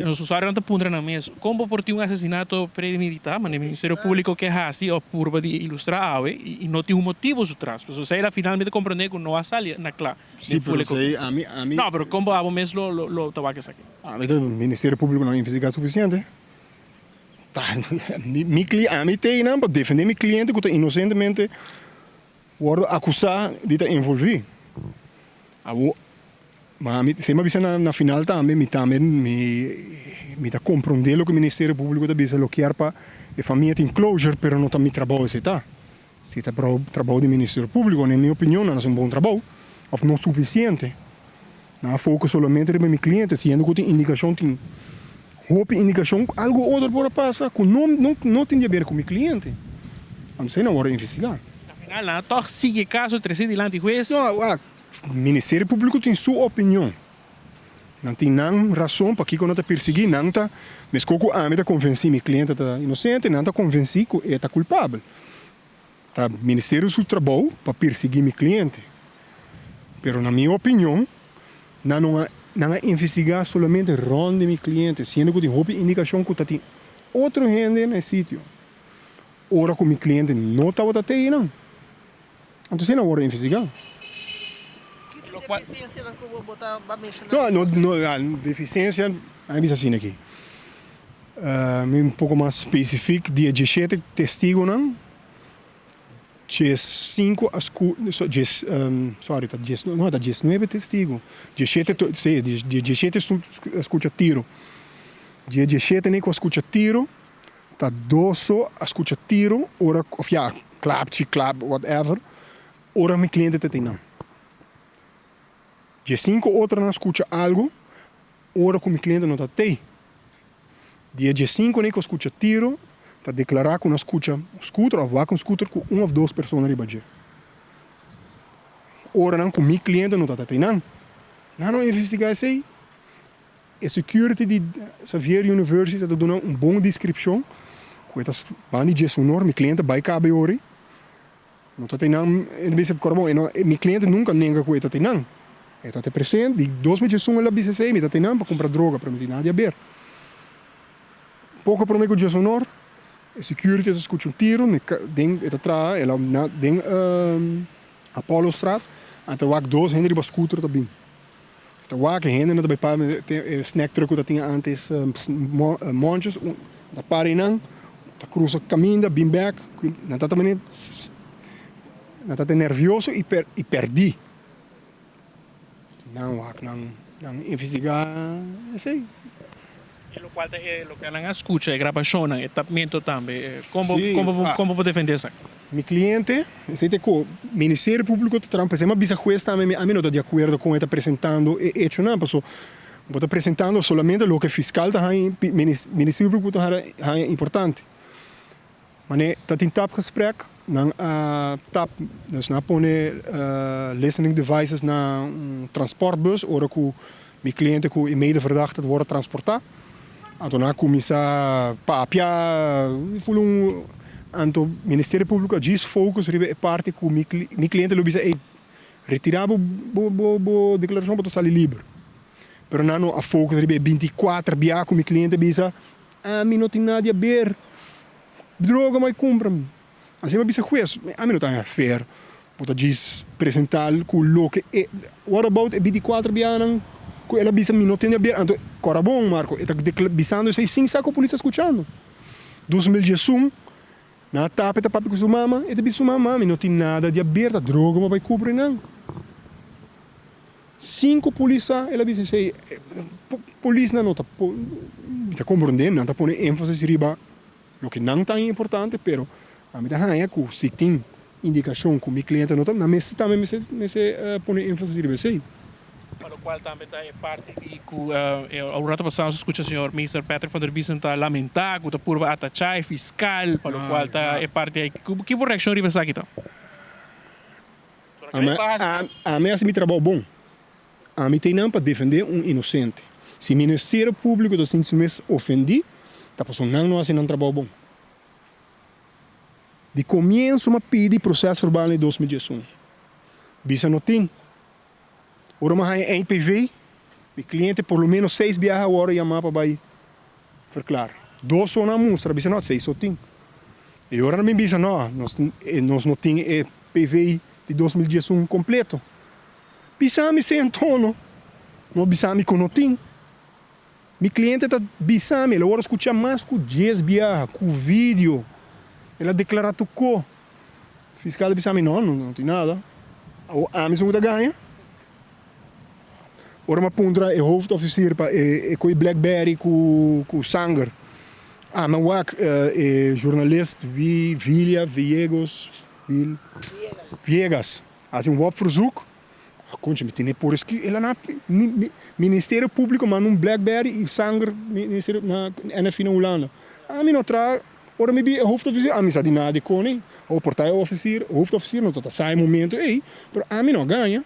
Nos usuarionan ta puntra nan mes, kon bo por tin un asesinato premeditá, manera Ministerio Públiko ke hasi òf purba di ilustrá awe, i no tin un motibu su tras? Pasobra esei la finalmente komprondé ku no a sali na kla den públiko. Sí, pero esei ami, ami. No, pero kon bo abo mes lo, lo, lo ta wak esaki? Ami ta, Ministerio Públiko no a investigá sufisiente. Ta, mi, mi kli, ami t'einan pa defendé mi kliente ku ta inosentemente Wòrdu akusá di ta envolví. Awor, ma mi semper a bisa na na final tambe, mi tambe mi mi ta komprondé loke Ministerio Públiko ta bisa, lo kier pa e famia tin closure, pero no ta mi trabou esei ta. Si ta trabou di Ministerio Públiko, na mi opinion nan a hasi un bon trabou, òf no sufisiente. Nan a focus solamente riba mi cliente, siendo cu tin indicacion, tin hopi indicacion cu algo otro por a pasa cu no no no tin di haber cu mi cliente. Anto esey nan worde investiga. Na final nan a tog sigui e caso trece dilanti huez. No, wak, Ministerio Publico tin su opinion. Nan tin nan razon pakico nan ta persegui, nan ta, mesco cu ami ta convenci mi cliente ta inocente, nan ta convenci cu e ta culpabel. Ta ministerio su trabou pa persegui mi cliente, pero na mi opinion nan no a nan a investiga solamente rond di mi cliente, siendo cu tin hopi indicacion cu ta tin otro hende na e sitio ora cu mi cliente no tabata te einan. Anto esei nan worde investiga. Ki tin deficiencianan cu bo ta menciona? No, no, no, deficiencia, a bisa asina aki. Mi un poko mas spesifik, di e diesshete testigonan, diesinku a sku, dies, sorry, ta dies, no, ta diesnuebe testigo. Diesshete, si, di e diesshete a skucha tiro. Di e diesshete ku a skucha tiro, ta dos so a skucha tiro ora, òf ya, klapchi, klap, whatever, ora mi kliente ta tin nan. Diesinku otronan a skucha algu Ora ku mi kliente no ta tei. Dia diesinku nei ku a skucha tiro, ta deklará ku no a skucha un skuter òf wak un skuter ku un òf dos persona riba dje. Oranan ku mi kliente no ta tei nan, nan no investigá esei. E security di Xavier University ta duna un bon deskripshon ku e ta banda di djesunor, mi kliente bai kaba e ora ei. No ta tei nan, e ta bisa, Kora bon, e no, mi kliente nunka nenga ku e ta tei nan. E ta te present, di 2011 el a bisa esei, mi ta tei nan pa kumpra droga, pero mi tin nada di aber. Poko prome ku djesonor, e security ta skucha un tiro, mi ka, den, e ta traha, el a na, den Apollostraat, a ta wak dos hende riba scooter ta bin. E ta wak e hendenan ta bai para e snack truck ku ta tin antes, Monchos, ta para einan. Ta cruza caminda, bin bek, nan ta ta mane, nan ta ta nervioso y per y perdi. Nan wak nan nan investiga esey. E locual ta e loke nan a scucha, e grabacionnan, e tapmento tambe. Con bo con bo con bo por defende esaki? Mi cliente, esey ta e co, Ministerio Publico ta traha, pasobra mi a bisa huez tambe mi ami no ta di acuerdo con e ta presentando e hechonan, pasobra Bo ta presentando solamente loke fiscal ta haña, Ministerio Público ta haña importante. Mane ta tin tapgesprek, nan a tap, dus nan a pone listening devices na un transportbus ora ku mi cliente ku e medeverdachte ta wòrdu transportá. Anto nan a kuminsá papia, ful un, anto Ministerio Público a djis focus riba e parti ku mi cliente lo bisa ey Retirá bo bo bo deklarashon bo ta sali liber. Pero nan no a focus riba e 24 bia ku mi kliente bisa, Ami no tin nada di aber, droga mai kumpra mi. Asina mi a bisa hues, ami no ta haña fair. Bo ta djis presentá ku loke e, what about e 24 bianan ku el a bisa mi no tin di aber? Anto kòrda bon Marco, e ta bisando esei sin sa ku polis ta skuchando. 2011 Na tapa e ta papia ku su mama, e ta bisa su mama, Mami, no tin nada di aber, ta droga bo bai kubri nan. Sin ku polis sa, el a bisa esei. Polisnan no ta, mi ta komprondé, nan ta pone énfasis riba loke nan ta haña importante, pero ami ta haña ku si tin indikashon ku mi kliente no ta, nan mester tambe mester pone énfasis riba esei. Pa locual tambe ta e parti di cu un rato pasado nos a scucha señor Minister Patrick van der Biesen ta lamenta cu ta purba atacha e fiscal pa locual ta e parti aki. Ki bo reaccion riba esaki ta? Ami haci mi trabao bon. Ami ta einan pa defende un inocente. Si Ministerio Publico ta sinti su mes ofendi ta pasobra nan no haci nan trabao bon. Di comienzo mi a pidi proces verbal na e 2011. Bisa no tin. Ora mi a haña NPV, mi kliente por lo menos seis biaha a wòrdu yamá pa bai. Verklaar. Dos so nan a mustra, bisa no, seis so tin. E ora nan bin bisa no, nos nos no tin e PV di 2011 completo. Bisa mi se entono, no bisa mi cu no tin. Mi cliente ta bisa mi, el a worde scucha mas cu dies biaha, cu video. El a declara tuco. Fiscal a bisa mi, no, no tin nada. Awor ami esun cu ta gaña. Ora mi a puntra e hoofdofficier pa e koe blackberry ku sanger, ami a wak e journalist Villa Villegas, Villegas hasi un wopverzoek, konchi mi tene por eskri, el a na Ministerio Publico manda un blackberry y sanger na NFI na Hulanda. Ami no traha, ora mi bi e hoofdofficier ami sa di nada di kone, por ta e officier, hoofdofficier no ta sa e momento ey, pero ami no a gaña.